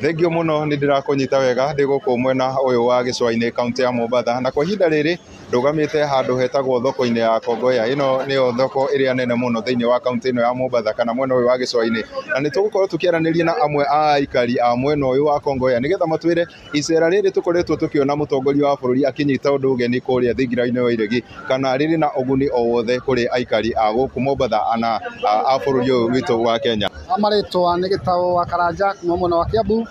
Thengiũ mũno, nĩ ndĩrakũnyita wega. Ndĩ gũkũ mwena ũyũ wa Gĩcũa-inĩ, kaũntĩ ya Mombatha, na kwa ihinda rĩrĩ ndũgamĩte handũ hetagwo thoko-inĩ ya Kongoya. Ĩno nĩyo thoko ĩrĩa nene mũno thĩinĩ wa kaũntĩ ĩno ya Mombatha kana mwena ũyũ wa Gĩcũa-inĩ, na nĩ tũgũkorwo tũkĩaranĩria na amwe a aikari a mwena ũyũ wa Kongoya nĩgetha matwĩre icera rĩrĩ tũkoretwo tũkĩona mũtongoria wa bũrũri akĩnyita ũndũ ũgeni kũrĩa thingira-inĩ wa Iregi, kana rĩrĩ na ũguni o wothe kũrĩ aikari a gũkũ Mombatha na a bũrũri ũyũ witũ wa Kenya. Marĩtwa nĩ Gĩtaũ wa Karanja kuma mwena wa Kiambu,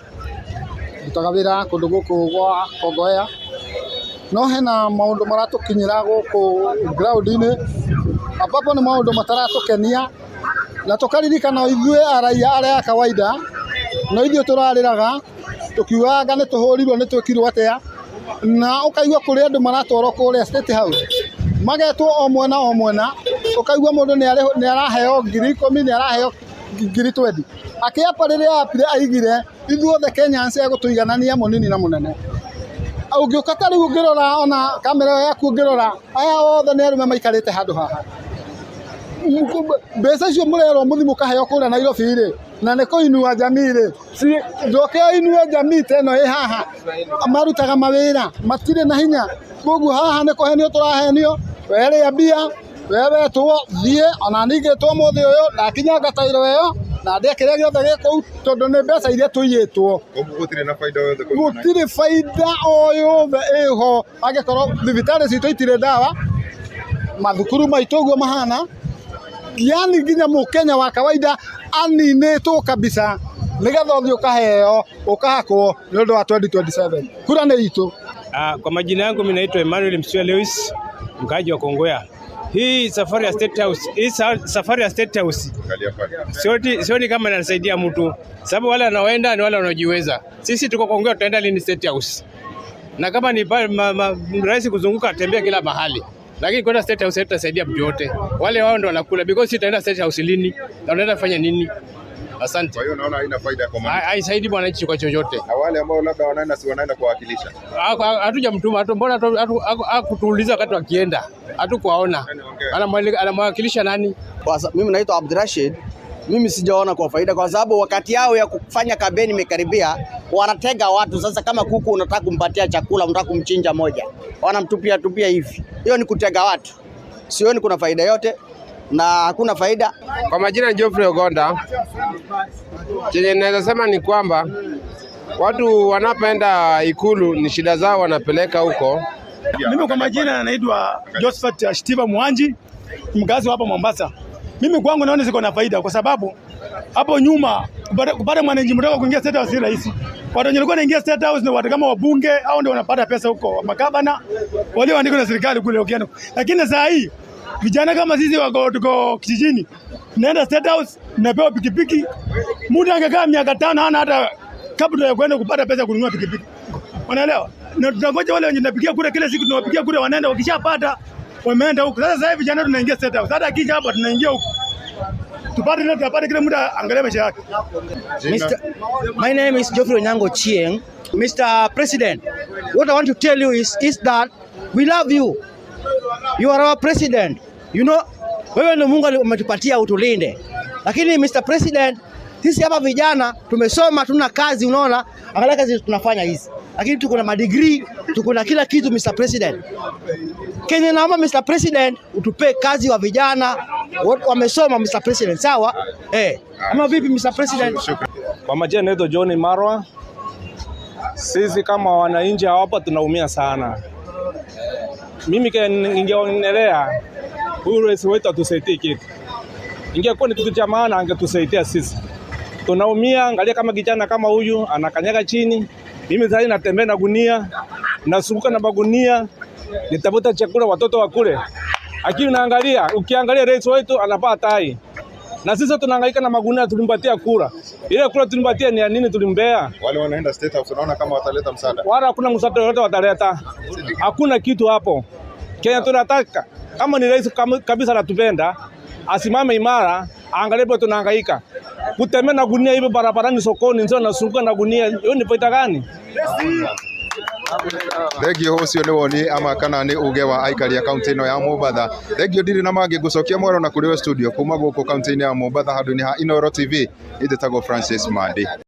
ndutaga wĩra kũndũ gũkũ gwa Kongoea. No hena maũndũ maratũkinyĩra gũkũ ground-inĩ ambapo nĩ maũndũ mataratũkenia na tũkaririkana ithuĩ raia arĩa a kawaida no ithuĩ tũrarĩraga tũkiugaga anga nĩ tũhũrirwo, nĩ twĩkirwo atĩa, na ũkaigua kũrĩ andũ maratwarwo kũrĩa State House magetwo o mwena o mwena, ũkaigua mũndũ nĩ araheo 10,000, nĩ araheo 20,000. Akĩapa rĩrĩa apire aigire ithuothe Kenyans egũtũiganania mũnini na mũnene. Ũngĩũka ta rĩu ũngĩrora ona kamera ĩyo yaku ũngĩrora, aya othe nĩ arũme maikarĩte handũ haha. Mbeca icio mũrerwo mũthiĩ mũkaheo kũrĩa Nairobi rĩ, na nĩ kũinua jamii rĩ, njoke inue jamii ta ĩno ĩ haha, marutaga mawĩra matirĩ na hinya. Koguo haha nĩ kũhenio tũrahenio, we rĩa mbia, we wetwo thiĩ, ona niĩ ngĩtwo ũmũthĩ ũyũ ndakinyanga tairo ĩyo na ndĩe kĩrĩa gĩothe gĩ kũu tondũ nĩ mbeca iria tũiyĩtwo. Koguo gũtirĩ na baida o yothe kũringana. Gũtirĩ baida o yothe ĩho angĩkorwo thibitarĩ citũ itirĩ ndawa, mathukuru maitũ ũguo mahana, yani nginya mũkenya wa kawaida aninĩtwo kabisa nĩgetha ũthiĩ ũkaheo ũkahakwo nĩ ũndũ wa 2027. Kura nĩ itũ. Kwa majina yangu mimi naitwa Emmanuel Msua Lewis, mkaaji wa Kongowea. Hii safari ya State House, hii safari ya State House sioni kama inasaidia mtu, sababu wale wanaoenda ni wale wanaojiweza. Sisi tuko Kongowea, tutaenda lini State House? Na kama ni rais kuzunguka atembea kila mahali, lakini kwenda State House haitasaidia mtu yote. Wale wao ndio wanakula, because sisi tutaenda State House lini na tunaenda kufanya nini? Asante. Kwa hiyo naona haina faida kwa mwananchi. Haisaidii mwananchi kwa chochote. Na wale ambao labda wanaenda, si wanaenda kuwakilisha? Hatujamtuma, mbona hakutuuliza wakati wakienda? Hatukuwaona. Anamwakilisha nani? Mimi naitwa Abdurashid. Mimi sijaona kwa faida kwa sababu wakati yao ya kufanya kampeni imekaribia, wanatega watu sasa. Kama kuku unataka kumpatia chakula, unataka kumchinja moja, wanamtupia tupia hivi. Hiyo ni kutega watu. Sioni kuna faida yote na hakuna faida. Kwa majina ni Geoffrey Ogonda. Chenye naweza sema ni kwamba watu wanapoenda Ikulu ni shida zao wanapeleka huko. Mimi kwa majina naitwa Josephat Ashtiva Mwanji, mkazi hapa Mombasa. Mimi kwangu naona ziko na faida kwa sababu hapo nyuma kupata mwananchi mdogo kuingia State House si rahisi. Watu wenye walikuwa wanaingia State House ni watu kama wabunge au ndio wanapata pesa huko, magavana walioandikwa na serikali kule ukienda. Lakini saa hii vijana kama sisi wako tuko kijijini, naenda State House napewa pikipiki. Muda angekaa miaka 5 hana hata kabla ya kwenda kupata pesa kununua pikipiki. Unaelewa? Na tunangoja wale wenye tunapigia kura kila siku, tunawapigia kura, wanaenda, wakishapata wameenda huko. Sasa hivi vijana tunaingia State House. Hata akija hapa tunaingia huko. Tupate leo, tupate kila mtu angalia maisha yake. Mr. My name is Geoffrey Onyango Chieng. Mr. President, what I want to tell you is that we love you. You are our president. You know, wewe ndio Mungu ametupatia utulinde. Lakini Mr. President, sisi hapa vijana tumesoma, tuna kazi, unaona, angalia kazi tunafanya hizi. Lakini tuko na madegree, tuko na kila kitu Mr. President. Kenya naomba Mr. President utupe kazi wa vijana wamesoma Mr. President, sawa? Ama vipi Mr. President? Kwa majina naitwa John Marwa. Sisi kama wananchi hapa tunaumia sana. Mimi ningeonelea huyu rais wetu atusaidie kitu. Ingekuwa ni kitu cha maana angetusaidia sisi. Tunaumia, angalia kama kijana kama huyu anakanyaga chini. Mimi sasa natembea na gunia, nasuka na magunia, nitafuta chakula watoto wakule. Lakini unaangalia, ukiangalia rais wetu anapaa tai. Na sisi tunahangaika na magunia, tulimpatia kura. Ile kura tulimpatia ni ya nini tulimbea? Wale wanaenda State House unaona kama wataleta msaada? Wala hakuna msaada yoyote wataleta. Hakuna kitu hapo. Kenya tunataka kama ni rais kabisa anatupenda, asimame imara, aangalie bado tunahangaika. Kutembea na gunia hivi barabarani, sokoni, ndio nasunguka na gunia, hiyo ni faida gani? Thengio, ũcio nĩ woni ama kana nĩ uge wa aikari a kaunti ĩno ya Mombatha. Thengio, ndirĩ na mangĩ, ngũcokia mwero na kũrĩ we studio kuma gũkũ kaunti-inĩ ya Mombatha handũ-inĩ ha Inooro TV. Njĩtagwo Francis Mandi.